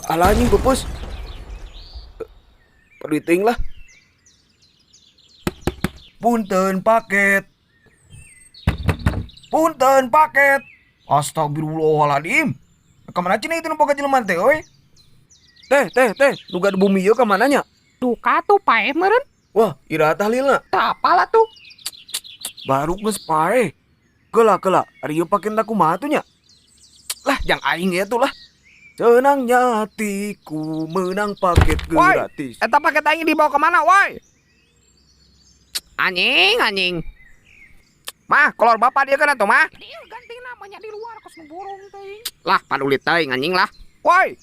Alah, anjing, pupus. Perlu lah. Punten, paket. Punten, paket. Astagfirullahaladzim. Kemana cenah itu nu boga jelema teh euy? Teh, teh, teh, nu gaduh bumi ieu ka mana nya? Duka tuh, paeh meureun. Wah, iraha tahlilna? Teu apal atuh. Baru geus paeh. Keula, keula, ari ieu paket kumaha tuh nya? Lah, jang aing ya tuh lah. Senangnya hatiku menang paket Woi, gratis. eta paket aing dibawa kemana, woi? Anjing, anjing. Mah, kolor bapak dia kan atuh, mah. Dia ganti namanya di luar kos nu burung teh. Lah, paduli teuing, anjing lah. Woi.